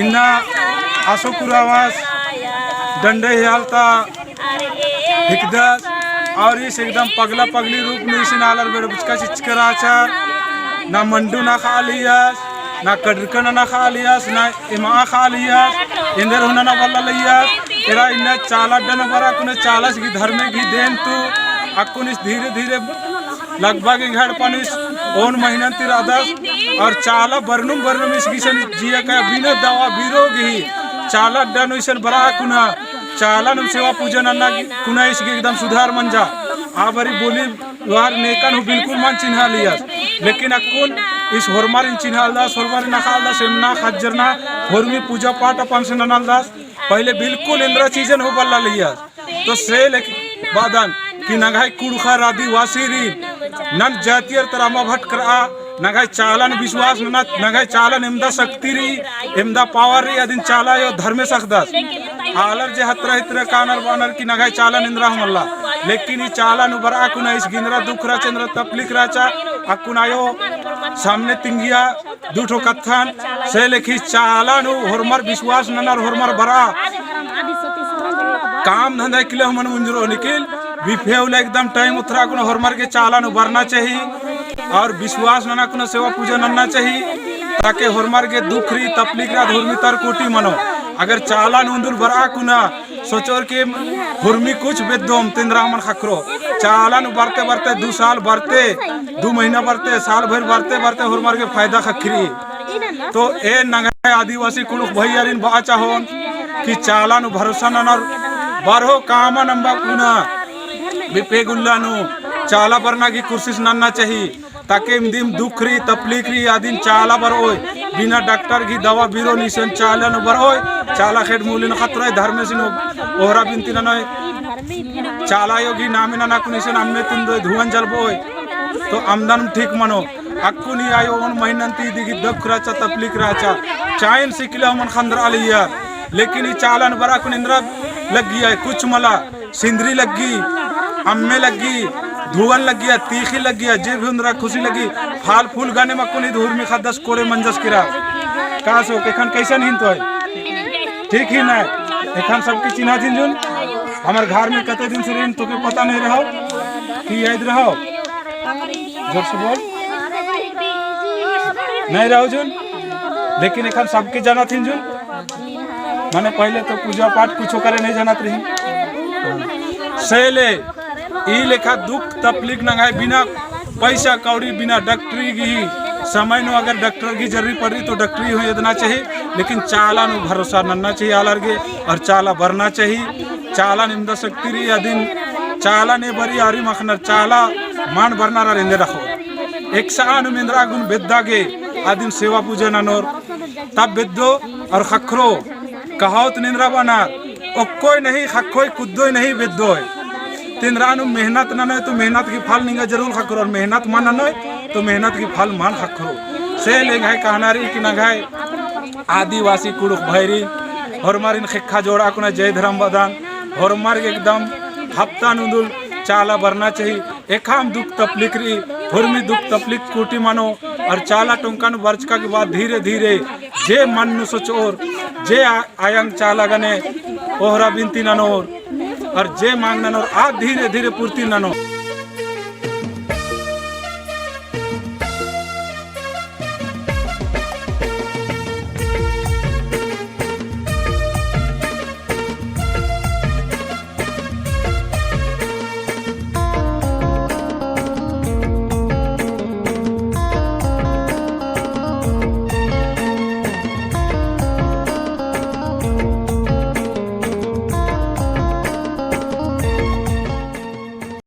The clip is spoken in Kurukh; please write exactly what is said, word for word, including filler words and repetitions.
इन्ना आसो कुरावास डंडे हियालता हिकदस और इस एकदम पगला पगली रूप में इसिन आलर बेड़बचका चिचका रहचर। ना मंडू ना खालियस, ना कड़रकन ना खालियस, ना एमा खालियस, एन्देर हूँ नना बल्ला लइयस। एरा इन्ना चाला अड्डा नू बरआ कुना चालस गही धर्मे गही देन ती अक्कुन इस धीरे धीरे लगभग एंग्है एड़पा नू इस ओन महीना ती रअदस और चाला बरनुम बरनुम इस गिसन जिया का बिना दवा बीरो गही चाला अड्डा नू इसन बरआ कुना चाला नू सेवा पूजा नन्ना कुना इस गही एकदम सुधार मंजा। आ बारी बोली वार नेकन हूँ बिल्कुल मल चिन्हालियस, लेकिन अक्कुन इस होरमारिन चिन्हालदस, होरमारिन अख़ालदस, एमना खज्जरना होरमी पूजा पाठ अपन से ननालदस। पहले बिल्कुल एन्दरा चीजन हूँ बल्ला लइयस। तो से लेख बअदन कि नंग्है कुँड़ुख़र आदिवासीरिन नन जातियर तरा अमा भटकरआ, नंग्है चालन विश्वास नना, नंग्है चालन एमदा शक्ति रई, एमदा power रई, अदिन चाला अयो धर्मेस अख़दस। आलर जे हतरा हितरा कानर बानर कि नंग्है चालन एन्दरा हूँ मल्ला। लेकिन ई चाला नू बरआ कुना इस गे एन्दरा दुख रहचा, एन्दरा तकलीफ रहचा, अक्कुन अयो सामने तिंगिया दू ठो कत्थन, से लेखी चाला नू होरमर विश्वास ननर होरमर बरआ। काम धंधा इकला हूँ मल मुंजरओ, लेकिन बिफे उल्ला एकदम time उतरआ कुना होरमर गे चाला नू बरना चाही और विश्वास नना कुना सेवा पूजा नन्ना चाही, ताकि होरमर गे दुख रई तकलीफ रई अद होरमी तर कोटी मनो। अगर चाला नू उन्दुल बरआ कुना सोचोर कि हुरमी कुछ बेद्दोम तेन्द्रा मन ख़क्खरो। चाला नू बरते बरते, दू साल बरते, दू महीना बरते, साल भर बरते बरते हुरमर गे फायदा ख़क्खरी। तो ए नंग्है आदिवासी कुँड़ुख़ भैयारिन बआ चाहोन कि चाला नू भरोसा ननर बरओ, कामन अम्बा कुना बिफे उल्ला नू चाला बरना गही कोशिश नन्ना चाही। ताकि इमदिम दुख रई, तकलीफ रई, अदिन चाला बरओय। बिना डॉक्टर गही दवा बीरो निसन चाला नू बरओय। चाला ख़ेड्ड मूलिन ख़तरोय, धर्मेसिन ओहरा बिनती ननोय। चाला अयो गही नामे नना कुन निसन अम्मे तुन्दोय, धुवन जलबओय। तो अमदन ठीक मनो। अक्कुन ई अयो ओन महीनन ती इदी गही दुख रहचा, तकलीफ रहचा। चाइन सिकिला मन ख़न्दरआ लगियर। लेकिन ई चाला नू बरआ कुन एन्दरा लग्गिया, कुछ मला। सिंदरी लग्गी, अम्मे लग्गी, धुवन लग्गिया, तीखी लग्गिया, जे भी उन्दरा खुशी लग्गी, फल फूल गने मक्कुन ईद हुरमी ख़द्दस कोड़े मंजस केरा। का सो, एखन कैसन हिन तोय? ठीक ही ना? एखन सबके चिन्हा चिन्हुन। हमर घर में कते दिन से रहिन, तोके पता नहीं रहो कि याद रहो? जोर से बोल। नहीं रहो जुन, लेकिन एखन सबके जानत हिन जुन। माने पहले तो पूजा पाठ कुछो करे नहीं जानत रही। से ले ई लेखा दुख तकलीफ नंग्है बिना पैसा कौड़ी, बिना डॉक्टरी गही समय नू अगर डॉक्टर गही जरूरी पड़ी तो डॉक्टरी हूँ एदना चाही, लेकिन चाला नू भरोसा नन्ना चाही आलर गे, और चाला बरना चाही। चाला नू एमदा शक्ति रई, अदिन चाला ने बरी आरिम अख़नर, चाला मल बरनर आर एन्देर अख़ोर। एकसआ नू एन्दरा गुन बेद्दा गे, अदिन सेवा पूजा ननोर। तब बेद्दो और ख़क्खरो, कहावत नू एन्दरा बअनर, ओक्कोय नहीं ख़क्खोय, कुद्दोय नहीं बेद्दोय। तेन्द्रा नू मेहनत ननोय तो मेहनत गही फल निंगा जरूर ख़क्खरो, और मेहनत मल ननोय तो मेहनत गही फल मल ख़क्खरो। से ले एंग्है कहना रई कि नंग्है आदिवासी कुँड़ुख़ भैरी होरमारिन ख़ेक्खा जोड़आ कुना जय धरम बअदन। होरमर एकदम हफ्ता नू उन्दुल चाला बरना चाही। एकाम दुख तकलीफ रई, हुरमी दुख तकलीफ कोटी मनो, और चाला टोंका नू बरचका के बाद धीरे धीरे जे मन नू सोचओर, जे आ-, आयंग चाला गने ओहरा बिनती ननोर, और जे मांग ननोर, आ धीरे धीरे पूर्ति ननोर।